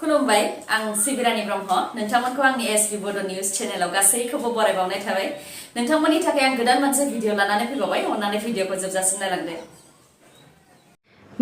खुलुमबाय आं सिबिरानि ब्रह्म नोंथांमोनखौ आंनि एसबी बड' निउज चेनेलाव गासैखौबो बरायबावनाय थाबाय नोंथांमोननि थाखाय आं गोदान मोनसे भिडिअ लानानै फैबावबाय अन्नानै भिडिअखौ जोबजासिम नायलांदो।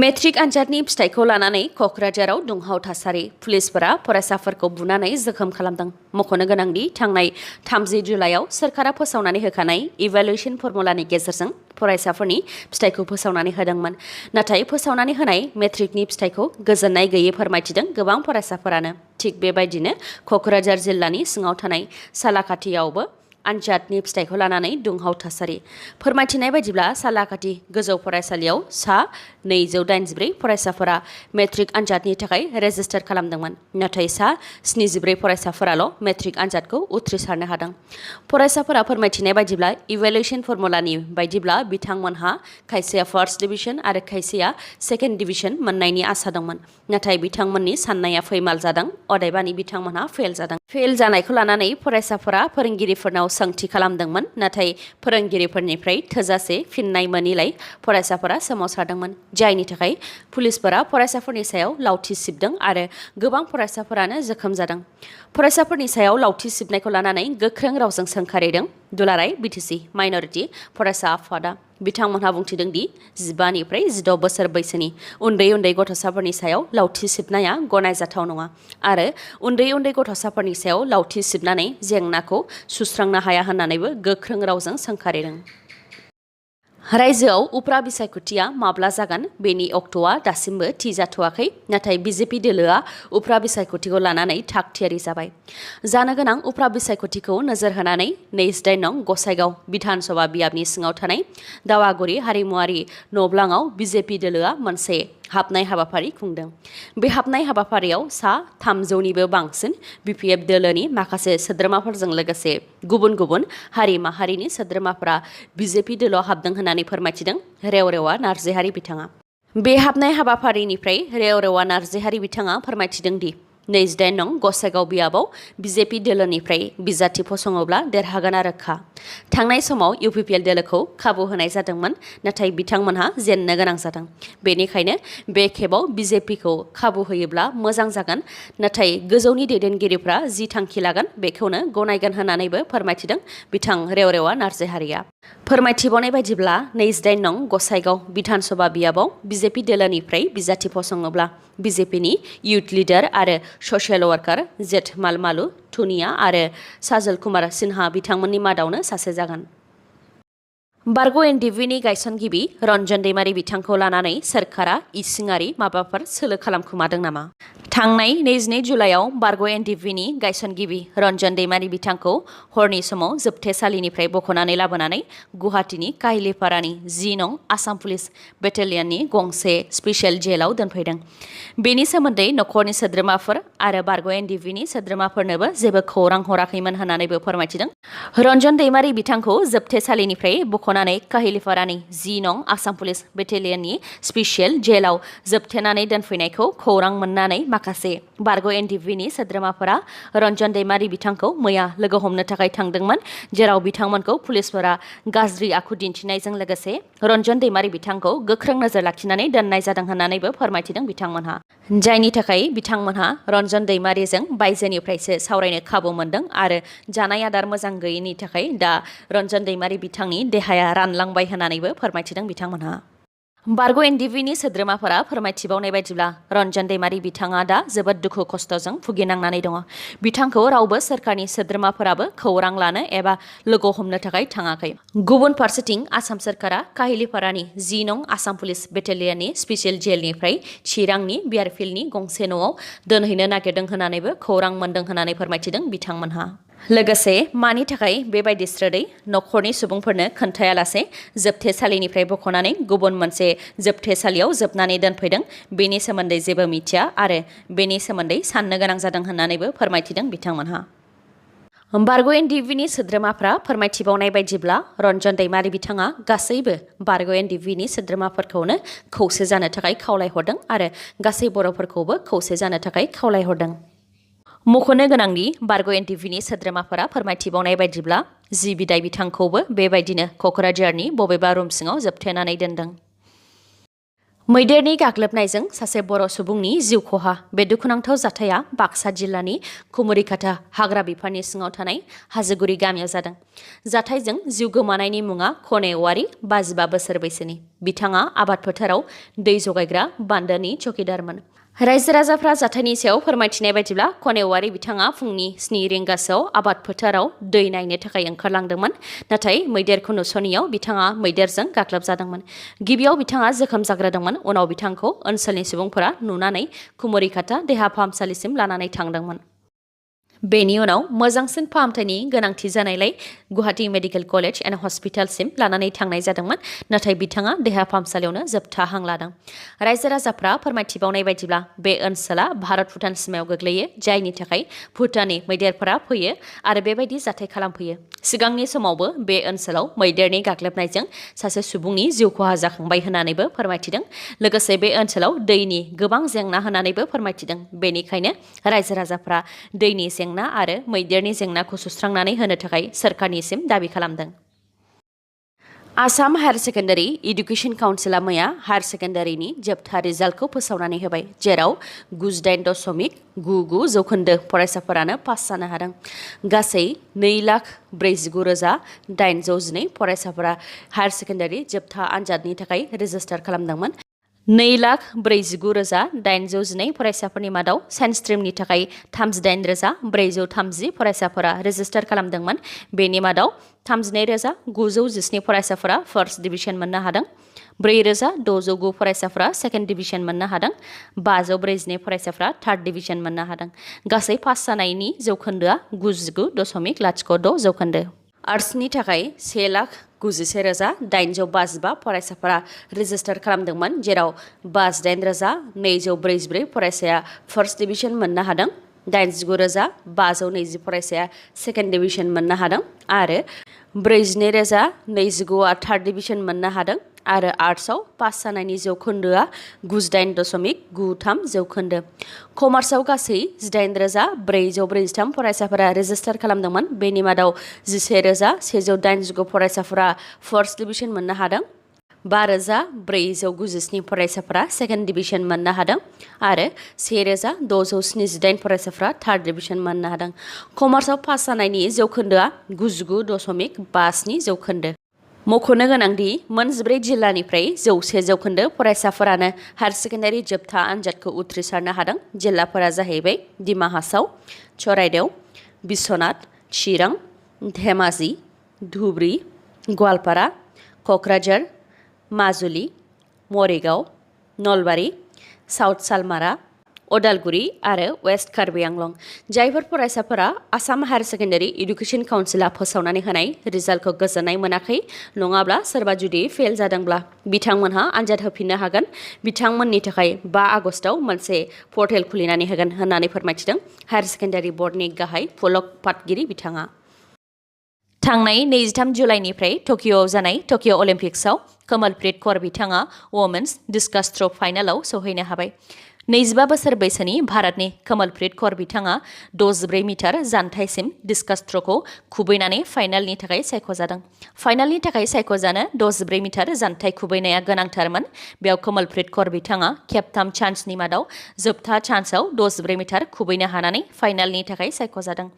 मेट्रिक आनजादनि फिथाइखौ लानानै क'क्राझाराव दुंहाव थासारि पुलिसफोरा फरायसाफोरखौ बुनानै जखम खालामदों। मख'नो गोनांदि थांनाय 30 जुलाइआव सोरखारा फोसावनानै होखानाय इभ्यालुएसन फर्मुलानि गेजेरजों फरायसाफोरनि फिथाइखौ फोसावनानै होदोंमोन। नाथाय फोसावनानै होनाय मेट्रिकनि फिथाइखौ गोजोननाय गैयै फोरमायथिदों गोबां फरायसाफोरानो। थिग बेबायदिनो क'क्राझार जिल्लानि सिङाव थानाय सालाकाथियावबो आनजादनि फिथाइखौ लानानै दुंहाव थासारि। फोरमायथिनाय बायदिब्ला सालाकाथि गोजौ फरायसालियाव सा 284 फरायसाफोरा मेट्रिक आनजादनि थाखाय रेजिस्टार खालामदोंमोन। नाथाय सा 74 फरायसाफोराल' मेट्रिक आनजादखौ उथ्रिसारनो हादों। फरायसाफोरा फोरमायथिनाय बायदिब्ला इभ्यालुएसन फर्मुलानि बायदिब्ला बिथांमोनहा खायसेया फार्स्ट डिभिजन आरो खायसेया सेकेन्ड डिभिजन मोननायनि आसा दंमोन। नाथाय बिथांमोननि साननाया फैमाल जादों, अदेबानि बिथांमोनहा फेल जादों। फेल जानायखौ लानानै फरायसाफोरा फोरोंगिरिफोरनाव सोंथि खालामदोंमोन। नाथाय फोरोंगिरिफोरनिफ्राय थोजासे फिननाय मोनिलाय फरायसाफोरा सोमावसारदोंमोन। जायनि थाखाय पुलिसफोरा फरायसाफोरनि सायाव लावथि सिबदों आरो गोबां फरायसाफोरानो जखम जादों। फरायसाफोरनि सायाव लावथि सिबनायखौ लानानै गोख्रों रावजों सोंखारिदों दुलाराय बिटिसि माइनरिटि फरायसा आफादा। बिथांमोनहा बुंथिदों दि 15 निफ्राय 16 बोसोर बैसोनि उन्दै उन्दै गथ'साफोरनि सायाव लावथि सिबनाया गनायजाथाव नङा आरो उन्दै उन्दै गथ'साफोरनि सायाव लावथि सिबनानै जेंनाखौ सुस्रांनो हाया होननानैबो गोख्रों रावजों सोंखारिदों। रायजोआव उफ्रा बिसायख'थिया माब्ला जागोन बेनि अक्ट'आ दासिमबो थि जाथ'वाखै। नाथाय बिजेपि दोलोआ उफ्रा बिसायख'थिखौ लानानै थाग थियारि जाबाय। जानो गोनां उफ्रा बिसायख'थिखौ नोजोर होनानै 28 नं गसाइगाव बिधान सभा बियाबनि सिङाव थानाय दावागुरि हारिमुआरि न'ब्लाङाव बिजेपि दोलोआ मोनसे हाबनाय हाबाफारि खुंदों। बे हाबनाय हाबाफारियाव सा 300निबो बांसिन बिपिएफ दोलोनि माखासे सोद्रोमाफोरजों लोगोसे गुबुन गुबुन हारि माहारिनि सोद्रोमाफोरा बिजेपि दोलोआव हाबदों होननानै फोरमायथिदों रेवरेवा नार्जिहारि बिथाङा। बे हाबनाय हाबाफारिनिफ्राय रेवरेवा नार्जिहारि बिथाङा फोरमायथिदों दि 28 नं गसाइगाव बियाबाव बिजेपि दोलोनिफ्राय बिजाथि फसङोब्ला देरहागोना रोखा। थांनाय समाव इउपिपिएल दोलोखौ खाबु होनाय जादोंमोन, नाथाय बिथांमोनहा जेननो गोनां जादों। बेनिखायनो बे खेबाव बिजेपिखौ खाबु होयोब्ला मोजां जागोन, नाथाय गोजौनि दैदेनगिरिफ्रा जि थांखि लागोन बेखौनो गनायगोन होननानैबो फोरमायथिदों बिथां रेवरेवा नार्जिहारिया। फोरमायथिबावनाय बायदिब्ला 28 नं गसाइगाव बिधान सभा बियाबाव बिजेपि दोलोनिफ्राय बिजाथि फसङोब्ला बिजेपिनि इउथ लिडार आरो ससियेल वार्कार जेठमाल मालु धुनिया आरो साजल कुमार सिन्हा बिथांमोननि मादावनो सासे जागोन। बारग' एनडिएफबिनि गायसनगिरि रन्जन दैमारि बिथांखौ लानानै सोरखारा इसिङारि माबाफोर सोलो खालामखुमादों नामा? थांनाय 22 जुलाइआव बारग' एनडिएफबिनि गायसनगिरि रन्जन दैमारि बिथांखौ हरनि समाव जोबथेसालिनिफ्राय बख'नानै लाबोनानै गुवाहाटीनि काहिलिपारानि 10 नं आसाम पुलिस बेटेलियननि गंसे स्पेसियेल जेलाव दोनफैदों। बेनि सोमोन्दै नखरनि सोद्रोमाफोर आरो बारग' एनडिएफबिनि सोद्रोमाफोरनोबो जेबो खौरां हराखैमोन होननानैबो फोरमायथिदों। रन्जन दैमारि बिथांखौ जोबथेसालिनिफ्राय बख'नानै काहिलिपारानि 10 नं आसाम पुलिस बेटेलियननि स्पेसियेल जेलाव जोबथेनानै दोनफैनायखौ खौरां मोननानै माखासे बारग' एनडिएफबिनि सोद्रोमाफोरा रन्जन दैमारि बिथांखौ मैया लोगो हमनो थाखाय थांदोंमोन, जेराव बिथांमोनखौ पुलिसफोरा गाज्रि आखु दिन्थिनायजों लोगोसे रन्जन दैमारि बिथांखौ गोख्रों नोजोर लाखिनानै दोननाय जादों होननानैबो फोरमायथिदों बिथांमोनहा। जायनि थाखाय बिथांमोनहा रन्जन दैमारिजों बायजोनिफ्रायसो सावरायनो खाबु मोनदों आरो जानाय आदार मोजां गैयैनि थाखाय दा रन्जन दैमारि बिथांनि देहाया रानलांबाय होननानैबो फोरमायथिदों बिथांमोनहा। बारग' एनडिएफबिनि सोद्रोमाफोरा फोरमायथिबावनाय बायदिब्ला रन्जन दैमारि बिथाङा दा जोबोद दुखु खस्थ'जों भुगिनांनानै दङ। बिथांखौ रावबो सोरखारनि सोद्रोमाफोराबो खौरां लानो एबा लोगो हमनो थाखाय थाङाखै। गुबुन फारसेथिं आसाम सोरखारा काहिलिपारानि 10 नं आसाम पुलिस बेटेलियननि स्पेसियेल जेलनिफ्राय चिरांनि बियारफिल्डनि गंसे न'आव दोनहैनो नागिरदों होननानैबो खौरां मोनदों होननानै फोरमायथिदों बिथांमोनहा। लोगोसे मानि थाखाय बेबायदि स्रोदै नखरनि सुबुंफोरनो खोन्थायालासे जोबथेसालिनिफ्राय बख'नानै गुबुन मोनसे जोबथेसालियाव जोबनानै दोनफैदों बेनि सोमोन्दै जेबो मिथिया आरो बेनि सोमोन्दै साननो गोनां जादों होननानैबो फोरमायथिदों बिथांमोनहा। बारग' एनडिएफबिनि सोद्रोमाफ्रा फोरमायथिबावनाय बायदिब्ला रन्जन दैमारि बिथाङा गासैबो बारग' एनडिएफबिनि सोद्रोमाफोरखौनो खौसे जानो थाखाय खावलायहरदों आरो गासै बर'फोरखौबो खौसे जानो थाखाय खावलायहरदों। मख'नो गोनांदि बारग' एनडिएफबिनि सोद्रोमाफोरा फोरमायथिबावनाय बायदिब्ला जि बिदाय बिथांखौबो बेबायदिनो क'क्राझारनि बबेबा रुम सिङाव जोबथेनानै दोनदों। मैदेरनि गाग्लोबनायजों सासे बर' सुबुंनि जिउ खहा बे दुखुनांथाव जाथाया बाक्सा जिल्लानि कुमरिकाटा हाग्रा बिफाननि सिङाव थानाय हाजोगुरि गामियाव जादों। जाथायजों जिउ गोमानायनि मुङा खने औवारि 55 बोसोर बैसोनि। बिथाङा आबाद फोथाराव दै जगायग्रा बान्दोनि चौकीदारमोन। रायजो राजाफ्रा जाथायनि सायाव फोरमायथिनाय बायदिब्ला खने औवारि बिथाङा फुंनि 7 रिंगासोआव आबाद फोथाराव दै नायनो थाखाय ओंखारलांदोंमोन। नाथाय मैदेरखौ नुस'नियाव बिथाङा मैदेरजों गाग्लोबजादोंमोन। गिबियाव बिथाङा जोखोम जाग्रोदोंमोन। उनाव बिथांखौ ओनसोलनि सुबुंफोरा नुनानै कुमरिकाटा देहा फाहामसालिसिम लानानै थांदोंमोन। बेनि उनाव मोजांसिन फाहामथायनि गोनांथि जानायलाय गुवाहाटी मेडिकेल कलेज एन्ड हस्पिटालसिम लानानै थांनाय जादोंमोन। नाथाय बिथाङा देहा फाहामसालियावनो जोबथा हां लादों। रायजो राजाफ्रा फोरमायथिबावनाय बायदिब्ला बे ओनसोला भारत भुटान सिमायाव गोग्लैयो, जायनि थाखाय भुटाननि मैदेरफोरा फैयो आरो बेबायदि जाथाय खालामफैयो। सिगांनि समावबो बे ओनसोलाव मैदेरनि गाग्लोबनायजों सासे सुबुंनि जिउ खहा जाखांबाय होननानैबो फोरमायथिदों। लोगोसे बे ओनसोलाव दैनि गोबां जेंना होननानैबो फोरमायथिदों। बेनिखायनो रायजो राजाफ्रा दैनि जेंना आरो मैदेरनि जेंनाखौ सुस्रांनानै होनो थाखाय सोरखारनिसिम दाबि खालामदों। आसाम हायार सेकेन्डारि इडुकेसन काउन्सिलआ मैया हायार सेकेन्डारिनि जोबथा रिजाल्टखौ फोसावनानै होबाय, जेराव 98.99% फरायसाफोरानो पास जानो हादों। गासै 2,49,812 फरायसाफोरा हायार सेकेन्डारि जोबथा आनजादनि थाखाय रेजिस्टार खालामदोंमोन। 2,49,812 फरायसाफोरनि मादाव साइन्स स्ट्रिमनि थाखाय 38,430 फरायसाफोरा रेजिस्टार खालामदोंमोन। बेनि मादाव 32,917 फरायसाफोरा फार्स्ट डिभिजन मोननो हादों। 4,609 फरायसाफोरा सेकेन्ड डिभिजन मोननो हादों। 542 फरायसाफोरा थार्ड डिभिजन मोननो हादों। गासै पास जानायनि जौखोन्दोआ 99.06%। आर्ट्सनि थाखाय 1,91,855 फरायसाफोरा रेजिस्टार खालामदोंमोन, जेराव 58,244 फरायसाया फार्स्ट डिभिजन मोननो हादों। 89,520 फरायसाया सेकेन्ड डिभिजन मोननो हादों आरो 42,029 थार्ड डिभिजन मोननो हादों। आरो आर्ट्सआव पास जानायनि जौखोन्दोआ 98.93%। कमार्सआव गासै 18,443 फरायसाफोरा रेजिस्टार खालामदोंमोन। बेनि मादाव 11,189 फरायसाफोरा फार्स्ट डिभिजन मोननो हादों। 5,497 फरायसाफोरा सेकेन्ड डिभिजन मोननो हादों आरो 1,678 फरायसाफोरा थार्ड डिभिजन मोननो हादों। कमार्सआव पास जानायनि जौखोन्दोआ 99.57%। मख'नो गोनांदि मोन 14 जिल्लानिफ्राय 100% फरायसाफोरानो हायार सेकेन्डारि जोबथा आनजादखौ उथ्रिसारनो हादों। जिल्लाफोरा जाहैबाय डिमा हासाव, चराइदेव, बिश्वनाथ, चिरां, धेमाजि, धुब्री, गवालपारा, क'क्राझार, माजुलि, मरिगाव, नलबारि, साउथ सालमारा, अदालगुरि आरो वेस्ट कार्बि आंलं। जायफोर फरायसाफोरा आसाम हायार सेकेन्डारि इडुकेसन काउन्सिलआ फोसावनानै होनाय रिजाल्टखौ गोजोननाय मोनाखै, नङाब्ला सोरबा जुदि फेल जादोंब्ला बिथांमोनहा आनजाद होफिननो हागोन। बिथांमोननि थाखाय 5 आगस्टआव मोनसे पर्टेल खुलिनानै होगोन होननानै फोरमायथिदों हायार सेकेन्डारि बर्डनि गाहाय फलक पाटगिरि बिथाङा। थांनाय 23 जुलाइनिफ्राय टकिअ'आव जानाय टकिअ' अलिम्पिक्सआव कमलप्रीत कौर बिथाङा वमेन्स डिस्कास थ्र' फाइनालाव सौहैनो हाबाय। 25 बोसोर बैसोनि भारतनि कमलप्रीत कौर बिथाङा 64 मिटार जानथायसिम डिस्कास थ्र'खौ खुबैनानै फाइनालनि थाखाय सायख'जादों। फाइनालनि थाखाय सायख'जानो 64 मिटार जानथाय खुबैनाया गोनांथारमोन। बेयाव कमलप्रीत कौर बिथाङा खेबथाम चान्सनि मादाव जोबथा चान्सआव 64 मिटार खुबैनो हानानै फाइनालनि थाखाय सायख'जादों।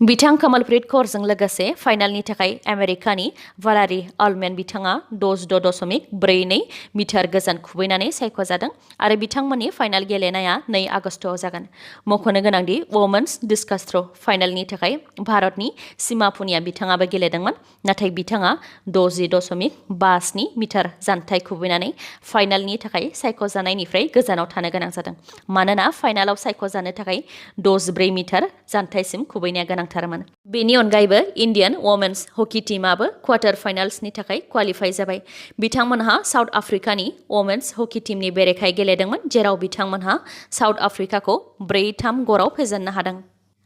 बिथां कमलप्रीत कौरजों लोगोसे फाइनालनि थाखाय आमेरिकानि भालारी आलमेन बिथाङा 66.42 मिटार गोजान खुबैनानै सायख'जादों आरो बिथांमोननि फाइनाल गेलेनाया 2 आगस्टआव जागोन। मख'नो गोनांदि वमेन्स डिस्कास थ्र' फाइनालनि थाखाय भारतनि सीमा पुनिया बिथाङाबो गेलेदोंमोन, नाथाय बिथाङा 60.57 मिटार जानथाय खुबैनानै फाइनालनि थाखाय सायख'जानायनिफ्राय गोजानाव थानो गोनां जादों। मानोना फाइनालाव सायख'जानो थाखाय 64 मिटार जानथायसिम खुबैनाया गोनांथारमोन। बेनि अनगायैबो इन्डियान वमेन्स हकी टीमआबो क्वार्टार फाइनाल्सनि थाखाय क्वालिफाइ जाबाय। बिथांमोनहा साउथ आफ्रिकानि वमेन्स हकी टीमनि बेरेखायै गेलेदोंमोन, जेराव बिथांमोनहा साउथ आफ्रिकाखौ 4-3 ग'राव फेजेननो हादों।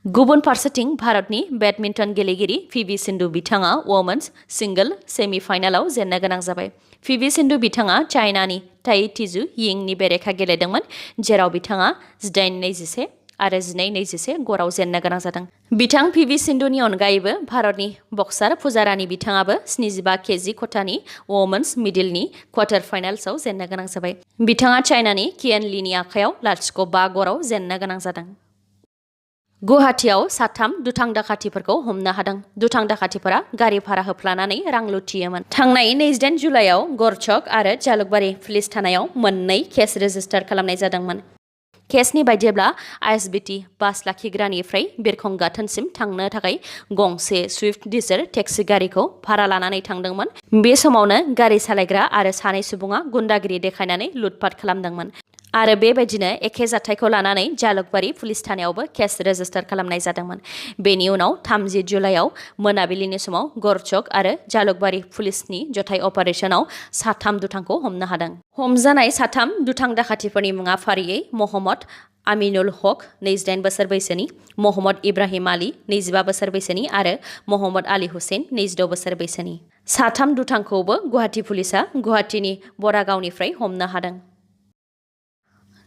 गुबुन फारसेथिं भारतनि बेडमिन्टन गेलेगिरि पि.भि. सिन्धु बिथाङा वमेन्स सिंगल सेमि फाइनालाव जेननो गोनां जाबाय। पि.भि. सिन्धु बिथाङा चाइनानि ताइ टिजु यिंनि बेरेखा गेलेदोंमोन, जेराव बिथाङा 18-21 आरो 12-21 ग'राव जेननो गोनां जादों। बिथां पि.भि. सिन्धुनि अनगायैबो भारतनि बक्सार पुजारानि बिथाङाबो 75 केजि खथानि वमेन्स मिडलनि क्वार्टार फाइनाल्सआव जेननो गोनां जाबाय। बिथाङा चाइनानि कियान लीनि आखायाव 0.5 ग'राव जेननो गोनां जादों। गुवाहाटियाव 3 दुथां दाखाथिफोरखौ हमनो हादों। दुथां दाखाथिफोरा गारि भारा होफ्लानानै रां लुथियोमोन। थांनाय 28 जुलाइआव गरचक आरो जालुकबारी पुलिस थानायाव मोननै केस रेजिस्टार खालामनाय जादोंमोन। केसनि बायदिब्ला आइएसबिटि बास लाखिग्रानिफ्राय बिरखं गाथोनसिम थांनो थाखाय गंसे स्विफ्ट डिजायर टेक्सि गारिखौ भारा लानानै थांदोंमोन। बे समावनो गारि सालायग्रा आरो सानै सुबुङा गुन्डागिरि देखायनानै लुटपाट खालामदोंमोन। आरो बेबायदिनो एखे जाथायखौ लानानै जालुकबारी पुलिस थानायावबो केस रेजिस्टार खालामनाय जादोंमोन। बेनि उनाव 30 जुलाइआव मोनाबिलिनि समाव गरचक आरो जालुकबारी पुलिसनि जथाय अपारेशनाव 3 दुथांखौ हमनो हादों। हमजानाय 3 दुथां दाखाथिफोरनि मुङा फारियै महम्मद आमिनुल हक 28 बोसोर बैसोनि, महम्मद इब्राहिम आली 25 बोसोर बैसोनि आरो महम्मद आली हुसैन 26 बोसोर बैसोनि। 3 दुथांखौबो गुवाहाटि पुलिसा गुवाहाटिनि बरागावनिफ्राय हमनो हादों।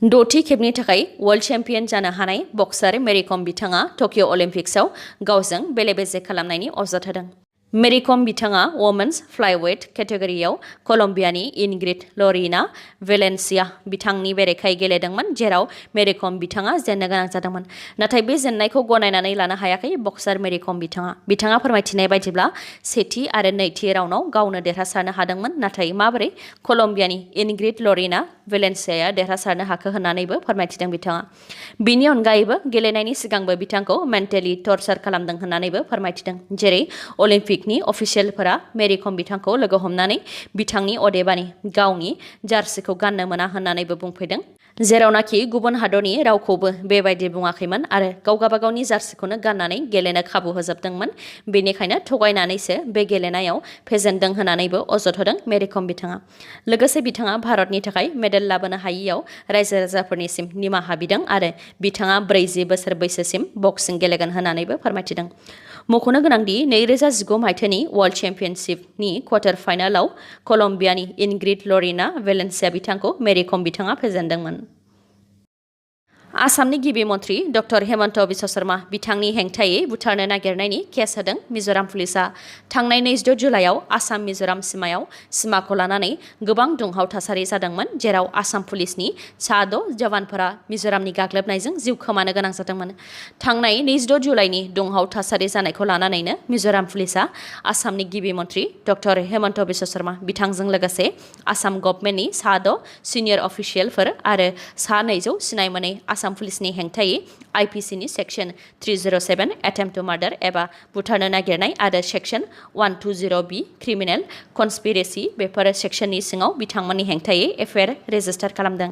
6थि खेबनि थाखाय वर्ल्ड चेम्पियन जानो हानाय बक्सार मेरी कम बिथाङा टकिअ अलिम्पिक्सआव गावजों बेले-बेजे खालामनायनि अजद होदों। मेरी कम बिथाङा वमेन्स फ्लाइवेट केटेगरियाव कलम्बियानि इनग्रिड ल'रिना वेलेन्सिया बिथांनि बेरेखायै गेलेदोंमोन, जेराव मेरी कम बिथाङा जेननो गोनां जादोंमोन। नाथाय बे जेननायखौ गनायनानै लानो हायाखै बक्सार मेरी कम बिथाङा। बिथाङा फोरमायथिनाय बायदिब्ला सेथि आरो नैथि राउन्डआव गावनो देरहासारनो हादोंमोन, नाथाय माबोरै कलम्बियानि इनग्रिड ल'रिना वेलेन्सियाया देरहासारनो हाखो होननानैबो फोरमायथिदों बिथाङा। बिनि अनगायैबो गेलेनायनि सिगांबो बिथांखौ मेन्टेलि टर्चार खालामदों होननानैबो फोरमायथिदों, जेरै अलिम्पिकनि अफिसियेलफोरा मेरी कम बिथांखौ लोगो हमनानै बिथांनि अदेबानि गावनि जार्सिखौ गाननो मोना होननानैबो बुंफैदों, जेरावनाखि गुबुन हादरनि रावखौबो बेबायदि बुङाखैमोन आरो गावबागावनि जार्सिखौनो गाननानै गेलेनो खाबु होजोबदोंमोन। बेनिखायनो थगायनानैसो बे गेलेनायाव फेजेनदों होननानैबो अजद होदों मेरी कम बिथाङा। लोगोसे बिथाङा भारतनि थाखाय मेडेल लाबोनो हायियाव रायजो राजाफोरनिसिम निमाहा बिदों आरो बिथाङा 40 बोसोर बैसोसिम बक्सिं गेलेगोन होननानैबो फोरमायथिदों। मख'नो गोनांदि 2019 मायथाइनि वर्ल्ड चेम्पियनशिपनि क्वार्टार फाइनालाव कलम्बियानि इनग्रिड ल'रिना वेलेन्सिया बिथांखौ मेरी कम बिथाङा फेजेनदोंमोन। आसामनि गिबि मन्थ्रि डक्टर हेमन्त बिश्व शर्मा बिथांनि हेंथायै बुथारनो नागिरनायनि केस होदों मिज'राम पुलिसा। थांनाय 26 जुलाइआव आसाम मिज'राम सिमायाव सिमाखौ लानानै गोबां दुंहाव थासारि जादोंमोन, जेराव आसाम पुलिसनि 6 जवानफोरा मिज'रामनि गाग्लोबनायजों जिउ खोमानो गोनां जादोंमोन। थांनाय 26 जुलाइनि दुंहाव थासारि जानायखौ लानानैनो मिज'राम पुलिसा आसामनि गिबि मन्थ्रि डक्टर हेमन्त बिश्व शर्मा बिथांजों लोगोसे आसाम गभर्नमेन्टनि 6 सिनियर अफिसियेलफोर आरो 200 सिनाय मोनै आसाम पुलिसनि हेंथायै आइपिसिनि सेक्सन 307 एटेम्प्ट टु मार्डार एबा बुथारनो नागिरनाय आरो सेक्सन 120B क्रिमिनेल कनस्पिरेसि बेफोर सेक्सननि सिङाव बिथांमोननि हेंथायै एफआइआर रेजिस्टार खालामदों।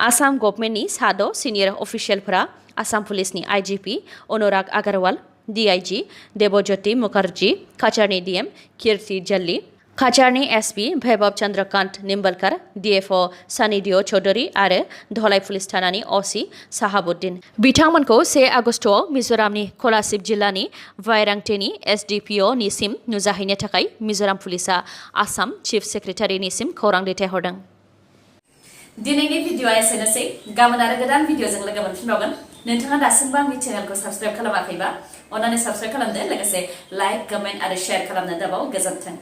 आसाम गभर्नमेन्टनि 6 सिनियर अफिसियेलफोरा आसाम पुलिसनि आइजिपि अनुराग आगरवाल, डिआइजि देबज्योति मुखार्जी, काछारनि डिएम कीर्ति जल्ली, काछारनि एसपि वैभव चंद्रकांत निम्बलकर, डिएफअ सानिधिय चौधरी आरो धलाई पुलिस थानानि असि साहाबुद्दिन बिथांमोनखौ 1 आगस्टआव मिज'रामनि कलासिब जिल्लानि वाइरांटेनि एसडिपिअ निसिम नुजाहैनो थाखाय मिज'राम पुलिसा आसाम चिफ सेक्रेटारिनिसिम खौरां दैथायहरदों। दिनैनि भिडिअआ एसेनोसै। गाबोन आरो गोदान भिडिअजों लोगो मोनफिनबावगोन। नोंथाङा दासिमबो आंनि चेनेलखौ साबस्क्राइब खालामाखैबा अन्नानै साबस्क्राइब खालामदो, लोगोसे लाइक, कमेन्ट आरो शेयार खालामनो दाबाव। गोजोन्थों।